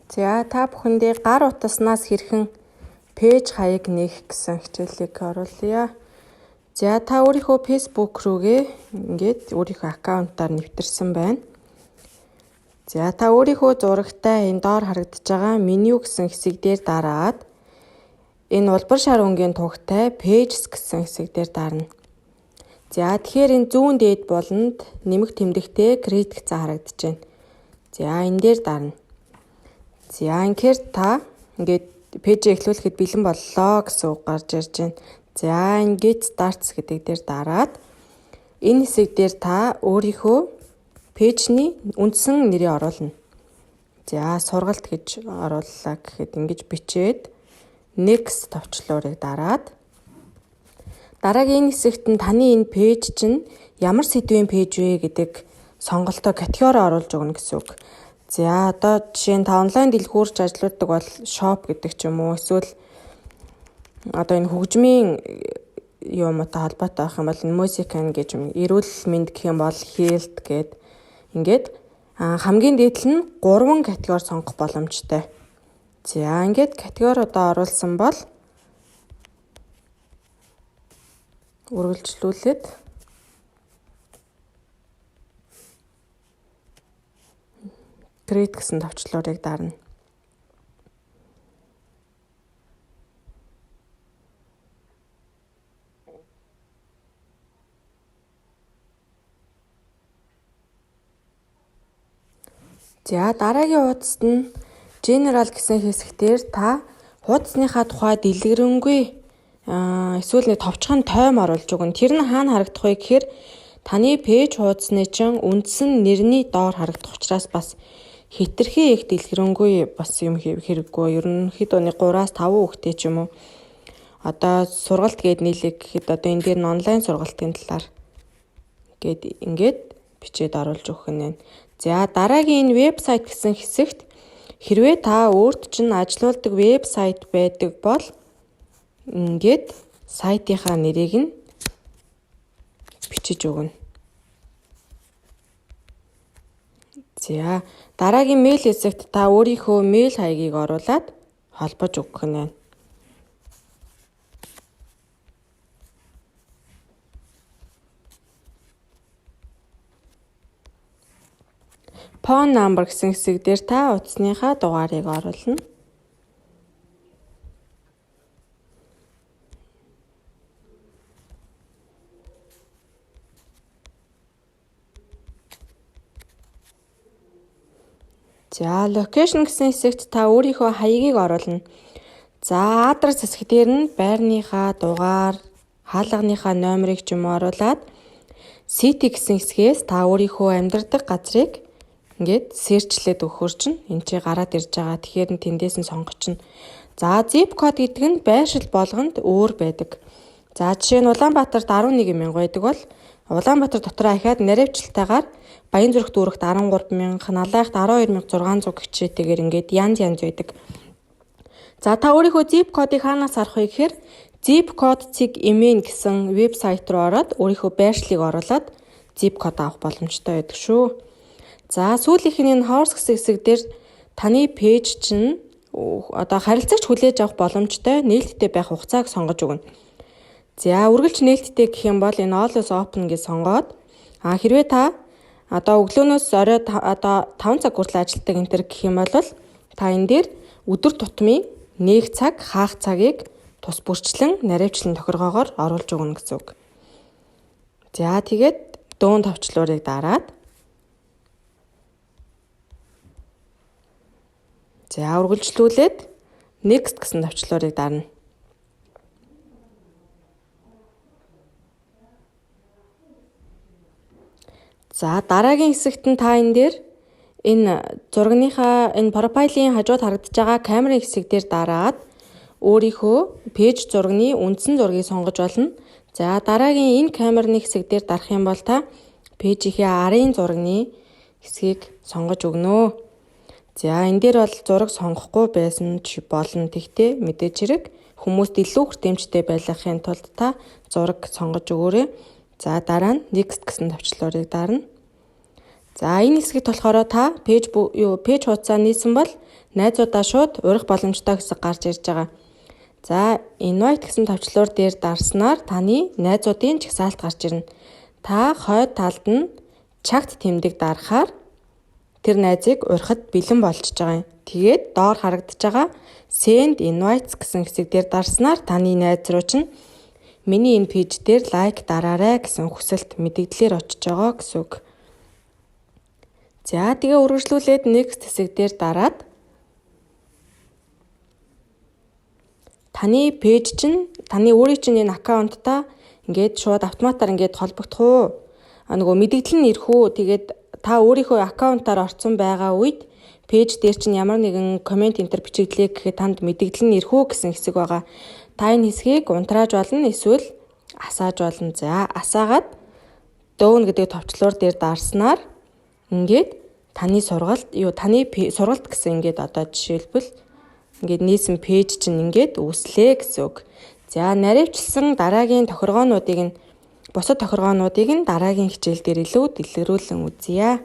За та бүхэндээ гар утаснаас хэрхэн page хаяг нээх гэсэн хичээлийг оруулъя. За та өөрийнхөө Facebook рүүгээ ингээд өөрийнхөө аккаунтаар нэвтэрсэн байна. За та өөрийнхөө зурагтай энэ доор харагдаж байгаа меню гэсэн хэсэг дээр дараад энэ улбар шар өнгийн тугтай Pages гэсэн хэсэг дээр дарна. За тэгэхээр энэ зүүн дээд буланд нэмэх тэмдэгтэй Create гэсэн харагдаж байна. За энэ дээр дарна. За үнэхээр та ингээд page эхлүүлэхэд бэлэн боллоо гэсэн үг гарч ирж байна. За ингээд Start гэдэг дээр дараад энэ хэсэг дээр та өөрийнхөө page ний үндсэн нэрийг оруулна. За сургалт гэж орууллаа гэхэд ингэж бичээд Next товчлуурыг дараад дараагийн энэ хэсэгт нь таны энэ page чинь ямар сэдвийн page вэ гэдэг сонголтоо категори оруулж өгнө гэсэн үг. За одоо жишээ нь та онлайн дэлгүүрч ажилладаг бол shop гэдэг ч юм уу, эсвэл одоо энэ хөгжмийн юмтай холбоотой байх юм бол music гэж юм, эрүүл мэнд гэх юм бол health гээд ингээд хамгийн дээд нь 3 категори сонгох боломжтой. За ингээд категориудаа оруулсан бол үргэлжлүүлээд Create гэсэн товчлуурыг дарна. За дараагийн хуудасд нь General гэсэн хэсгээр та хуудасныхаа тухай дэлгэрэнгүй эсвэл нэг товчхон тойм оруулж өгнө. Тэр нь хаана харагдах вэ гэхээр таны page хуудасны чинь үндсэн нэрний доор харагдах учраас бас хэтэрхий их дэлгэрэнгүй бас юм хэрэггүй. Ерөнхийдөө нэг 3-аас 5 үгтэй ч юм уу. Одоо сургалт гээд нийлэг гэхэд одоо энэ дээр нь онлайн сургалтын талаар гээд ингээд бичээд оруулж өгөх нь. За дараагийн энэ вебсайт гэсэн хэсэгт хэрвээ та өөрт чинь ажилуулдаг вебсайт байдаг бол ингээд сайтынхаа нэрийг нь бичиж өгнө. За дараагийн мэйл хэсэгт та өөрийнхөө мэйл хаягийг оруулаад холбож өгөх нь байна. Phone number гэсэн хэсэг дээр та утасныхаа дугаарыг оруулна. За location гэсэн хэсэгт та өөрийнхөө хаягийг оруулна. За адрес хэсэг дээр нь байрныхаа дугаар, хаалганыхаа номерыг ч юм уу оруулаад city гэсэн хэсгээс та өөрийнхөө амьдардаг газрыг ингээд search лээд өгөхөр чинь энэ чи гараад ирж байгаа. Тэгэхээр нь тэндээс нь сонгоч нь. За zip код гэдэг нь байршил болгонд өөр байдаг. За жишээ нь Улаанбаатарт 11,000 байдаг бол Улаанбаатар дотор ахиад наривчлалтайгаар Баянзүрх дүүрэгт 13,000, Налайхт 12,600 гэх ингээд янз янз байдаг. За та өөрийнхөө zip кодыг хаанаас харах вэ гэхээр zip код .mn гэсэн вебсайт руу ороод өөрийнхөө байршлыг оруулаад zip код авах боломжтой байдаг шүү. За сүүлийнх нь энэ horse гэсэн хэсэг дээр таны page чинь одоо харилцагч хүлээж авах боломжтой нээлттэй байх хугацааг сонгож өгнө. За үргэлж нээлттэй гэх юм бол энэ always open гэж сонгоод хэрвээ та одоо өглөөнөөс орой одоо 5 цаг хүртэл ажилладаг энэ төр гэх юм бол та энэ дээр өдөр тутмын нээх цаг, хаах цагийг тус бүрчлэн наривчлан тохиргоогоор оруулж өгнө гэсэн үг. За тэгээд дүүн товчлуурыг дараад за үргэлжлүүлээд next гэсэн товчлуурыг дарна. За дараагийн хэсэгт нь та энэ дээр энэ зурагныхаа энэ профайлын хажууд харагдаж байгаа камерын хэсэг дээр дараад өөрийнхөө page зурагны үндсэн зургийг сонгож болно. За дараагийн энэ камерны хэсэг дээр дарах юм бол та page ийнхээ арын зурагны хэсгийг сонгож өгнө. За энэ дээр бол зураг сонгохгүй байсан ч болно. Тэгтээ мэдээж хэрэг хүмүүст илүү хүртээмжтэй байлгахын тулд та зураг сонгож өгөөрэй. За дараа нь next гэсэн товчлуурыг дарна. За, энэ хэсэгт болохоор та page юу page хуудасаа нээсэн бол найзуудаа шууд урих боломжтой хэсэг гарч ирж байгаа. За, invite гэсэн товчлуур дээр дарснаар таны найзуудын жагсаалт гарч ирнэ. Та хойд талд нь чагт тэмдэг дарахаар тэр найзыг урихад бэлэн болчихож байгаа юм. Тэгээд доор харагдаж байгаа send invites гэсэн хэсэг дээр дарснаар таны найз руу чинь миний энэ page дээр like дараарай гэсэн хүсэлт мэдэгдлээр очиж байгаа гэсэн үг. За, тэгээ үргэлжлүүлээд next хэсэг дээр дараад таны page чинь, таны өөрийн чинь энэ аккаунттай ингээд шууд автоматар ингээд холбогдох уу? А нөгөө мэдэгдэл нь ирэх үү? Тэгээд та өөрийнхөө аккаунтаар орцсон байгаа үед page дээр чинь ямар нэгэн comment энэ тэр бичигдлээ гэхэд танд мэдэгдэл нь ирэх үү гэсэн хэсэг байгаа. Та энэ хэсгийг унтрааж болно эсвэл асааж болно. За, асаагаад done гэдэг товчлуур дээр дарснаар ингээд таны сургалт юу таны сургалт гэсэн ингээд одоо жишээлбэл ингээд нээсэн page чинь ингээд үүслээ гэсэн үг. За, нарийвчилсан дараагийн тохиргоонуудыг нь, бусад тохиргоонуудыг нь дараагийн хичээл дээр илүү дэлгэрүүлэн үзье.